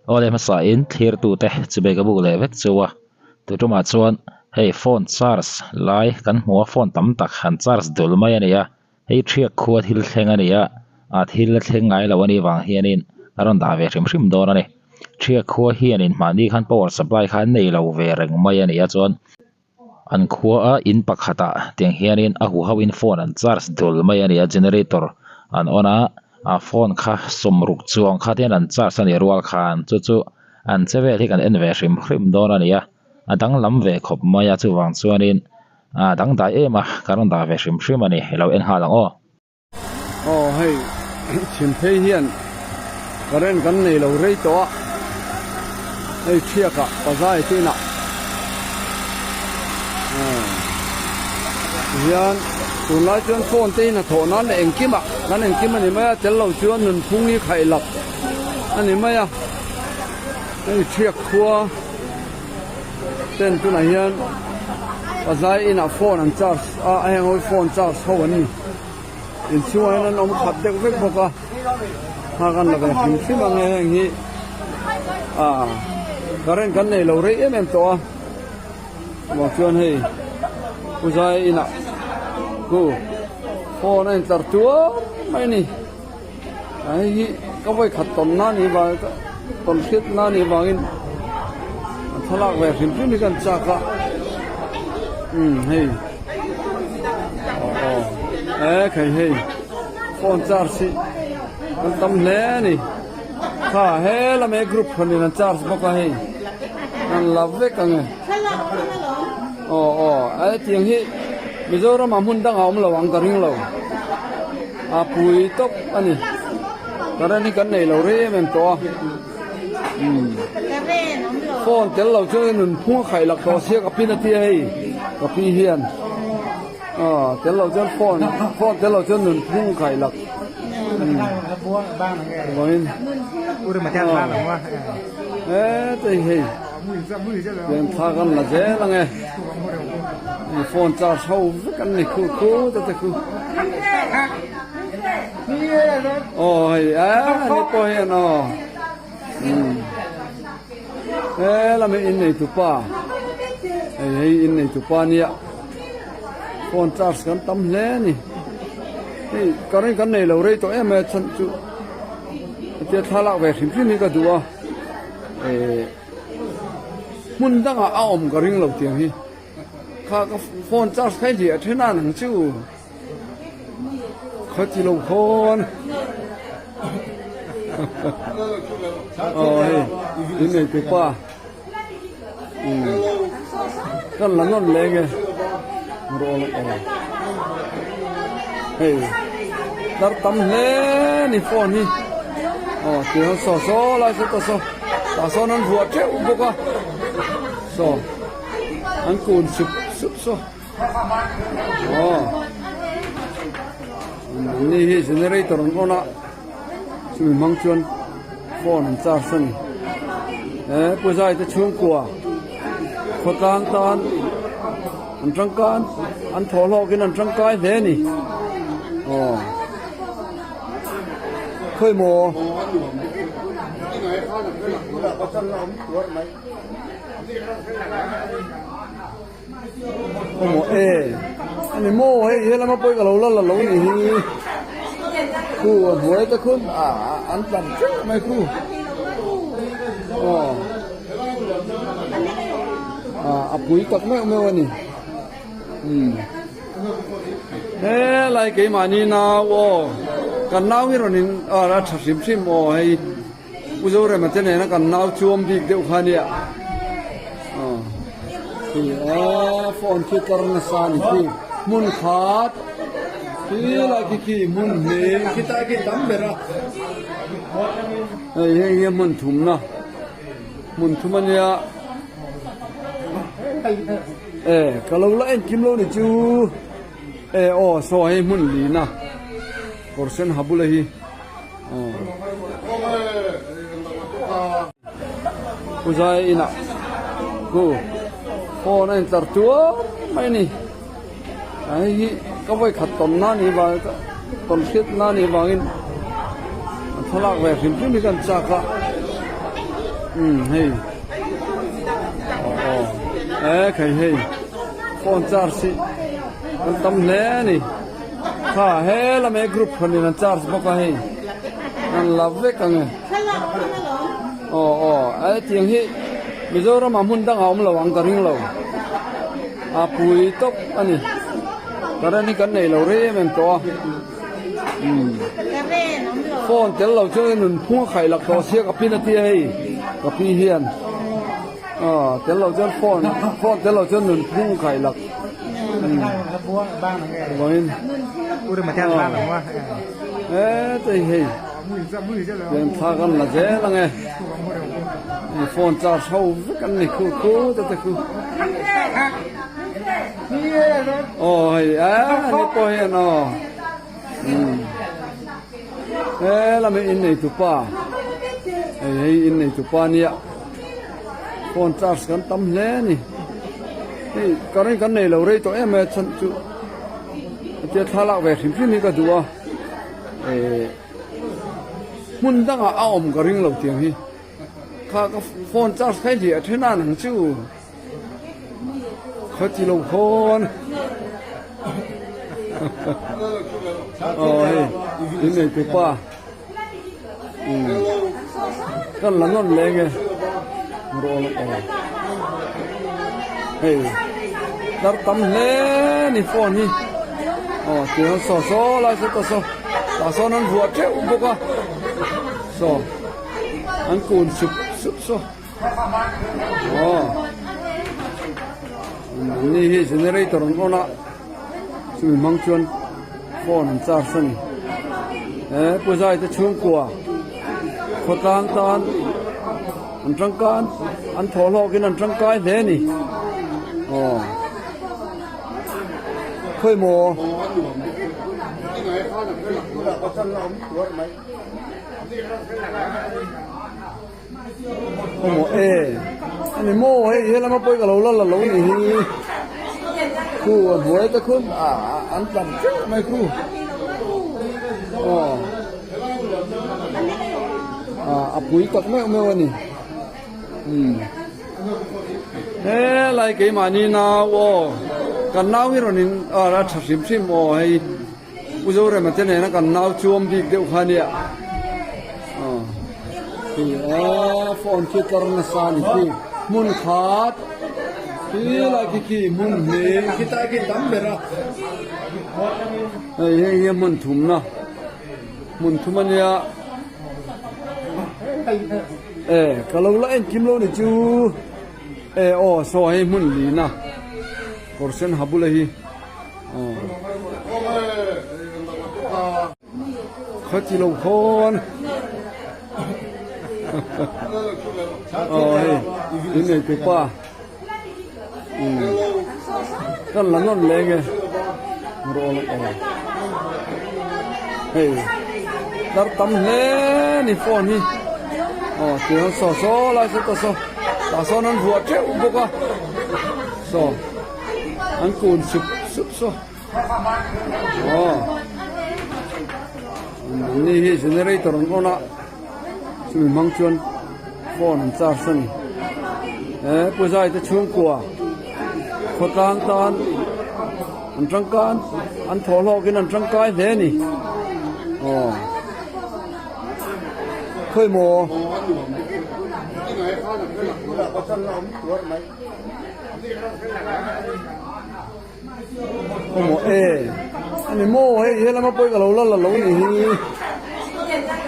Awle hmasa in thlir tute chubei ka buk leh vek chu a tu tumah chuan hei phone charge lai kan hmu a phone tam tak han charge dul mai a ni a hei thiak khua thil thleng a ni a a thil la thleng ngai lo a nih vang hianin a rawn dah ve hrim hrim dawn a ni thiak khua hianin mahni khan power supply kha an nei lo ve reng mai a ni a chuan. An khua a in pakhatah tiang hianin a huho in phone an charge dul mai a ni a generator an on a a phone kha sawmruk chuang kha te hian an charge a ni rual khan chu chu an che vel hi kan en ve hrim hrim dawn a ni a a danglam ve khawp mai a chuvang chuanin a dangdai em a kan rawn dah ve hrim hrim a ni i lo en nghal ang aw. Aw hei chhim phei hian current kan nei lo rei tawh a hei thiak ah pazai te inah hian tunlai chuan phone te in a thawh nan leh engkim ah kan engkim a ni mai a tel lo chuan nunphung hi khaih lak a ni mai a hei thiak khua ten tunah hian pazai inah phone an charge a a heng ho hi phone charge ho an ni. Inchhungah hian an awm khat deuh vek bawk a nghak an la ve hrim hrim ang e heng hi ah current kan nei lo rei em em tawh a chuvang chuan hei pu zai inah khu phone a intlar tuar mai a ni a hei hi ka vawi khat tawn na ni vang tawn hriat na ni vangin an thlalak ve hrim hrim hi ka an chak a umm hei. Aw e khai hei phone charge hi an tam hle a ni kha he lam he group hawn an charge bawk a hei an la vek ang e aw aw a hetiang hi Mizoram ah hmun dang a awm lo ang ka ring lo a pui tawp a ni current hi kan nei lo rei em em tawh a umm phone tel lo chuan nunphung a khaih lak tawh sia ka pin a tia hei ka pi hian aw tel lo chuan phone phone tel lo chuan nunphung a khaih lak umm vawiin aw hetei hei pian thla kan la zel ang e phone charge ho vek an ni khu khu te te khu. Aw hei a ni pawh hian aw umm he lam hi innei tupa hei hei innei tupa nia phone charge kan tam hle a ni hei current kan nei lo rei tawh em mai a chhan chu hetia thlalak ve hrim hrim hi ka duh a eh hmun dangah a awm ka ring lo tiang hi kha ka phone charge kha i hliah then a nang chu. Khaw ti lo khawn. Aw hei in nei tu pa. Kan la nawn leh nge. Rawh lo aw. Hei tar tam hle ni phone hi. Aw ti han saw saw lai saw ta saw. Tah sawn an vuah teuh bawk a. Saw an kun sup sup saw. Aw ni hi generator an on a chumi hmang chuan phone an charge a ni he puzai te chhungkua khawtlang tan an tangkai an thawh hlawk in an tangkai hle a ni aw khawi maw. Awmaw e ani maw hei he lama pawh ka lo la la lo ni hi khu a hnuai te khun a an tlan teuh mai khu aw a pui tak meuh meuh a ni umm helai keimahni nau aw kan nau hi rawn in a tha hrim hrim aw hei. Pu Zorema te nena kan nau chuam bik deuh kha nia. Aw. Khi a phone khi tlar nasa ni khi hmun khat khi lai khi khi hmun hnih khi ta khi tam ber a. Hei hei hi hmun thumna hmun thum ania. E ka lo la enkim lo ni chu. E aw saw hei hmun lina kawr sen ha bula hi. Puzai inah khu phone a intlar tuar mai a ni a hei hi ka vawi khat tawn na ni vang tawn hriat na ni vangin an thlalak ve hrim hrim hi ka an chak a. Umm hei aw aw e khai hei phone charge hi an tam hle a ni kha he lamah group hranin an charge bawk a hei an la vek ang e aw aw a hetiang hi Mizoram ah hmun dangah a awm lo ang ka ring lo a pui tawp a ni current hi kan nei lo rei em em tawh a umm phone tel lo chuan nun phung a khaih lak tawh sia ka pin a tia hei ka pi hian aw tel lo chuan phone phone tel lo chuan nun phung a khaih lak umm vawiin aw he hei pian thla kan la zel ang e phone charge ho vek an ni khu khu te te khu. Aw hei a ni pawh hian aw umm he lam hi innei tupa hei hei innei tupa nia phone charge kan tam hle a ni hei current kan nei lo rei tawh em mai a chhan chu hetia thlalak ve hrim hrim hi ka duh a eh hmun dangah a awm ka ring lo tiang hi kha ka phone charge kha i hliah then a nang chu. Khawti lo khawn. Aw hei in nei tu pa. Kan la nawn leng e. Rawh aw. Hei dar tam hle ni phone hi. Aw tiang saw saw lai saw ta saw. Tah sawn an vuah teuh bawk a. Saw an kun sup sup saw. Aw ni hi generator an on a chumi hmang chuan phone an charge a ni he puzai te chhungkua khawtlang tan an tangkai an thawh hlawk in an tangkai hle a ni aw khawi maw. Khaw e ani maw hei helama pawh ka lo la la lo ni hi khu a hnuai te khun ah an tlan teuh mai khu aw ah a pui tak meuh meuh a ni umm helai keimahni nau aw kan nau hi rawn in ah a tha hrim hrim aw hei. Pu Zorema te nena kan nau chuam bik deuh kha nia. Aw. Khi a phone khi tlar nasa ni khi hmun khat khi lai khi khi hmun hnih khi tai khi tam ber a. Hei hei hi hmun thumna hmun thum ania. E ka lo la en kim lo ni chu e aw saw hei hmun lina kawr sen ha bula hi. Khawti lo khawn aw hei in nei tu pa kan la nawn leng e rawh aw hei dar tam hle ni phone hi aw tiang saw saw lai saw ta saw tah sawn an vuah teuh bawk a saw. An kun sup sup saw. Aw. Ni hi generator an on a. Chumi hmang chuan phone an charge a ni. He puzai te chhungkua khawtlang tan an tangkai an thawh hlawk in an tangkai hle a ni. Aw. Khawi maw? Khaw e ani maw hei helama pawh ka lo la la lo ni hi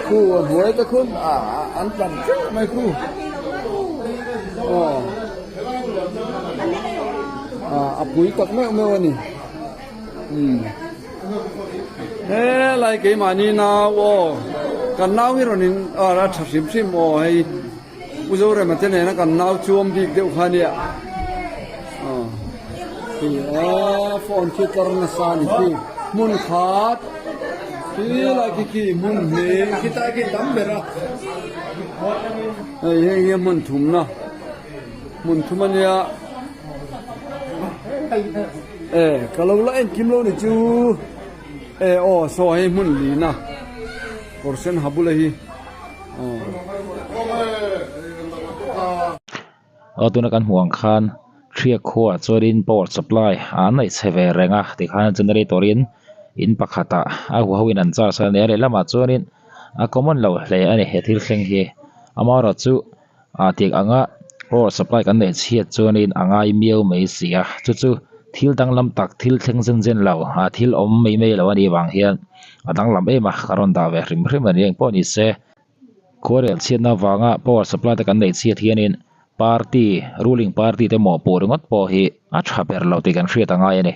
khu a hnuai te khun ah an tlan teuh mai khu aw ah a pui tak meuh meuh a ni umm helai keimahni nau aw kan nau hi rawn in ah a tha hrim hrim aw hei. Pu Zorema te nena kan nau chuam bik deuh kha nia. Aw. Khi a phone khi tlar nasa ni khi hmun khat khi lai khi khi hmun hnih khi tai khi tam ber a. Hei hei hi hmun thumna hmun thum ania. E ka lo la en kim lo ni chu e aw saw hei hmun lina kawr sen ha bula hi. Aw tuna kan hmuh ang khan Thiak khuaah chuanin power supply an neih chhe ve reng a tikhan generator in in pakhatah a huho in an charge a nia lehlamah chuanin a common lo hle a ni he thil thleng hi amaherawhchu ah tiang anga power supply kan neih chhiat chuanin a ngai miau mai si a chu chu thil danglam tak thil thleng zen zen lo ah thil awm mai mai lo a nih vang hian a danglam em a ka rawn dah ve hrim hrim a ni engpawh ni se. Khuarel chhiatna avanga power supply te kan neih chhiat hianin party ruling party te mawhpuh ringawt pawh hi a tha ber lo tih kan hriat a ngai a ni.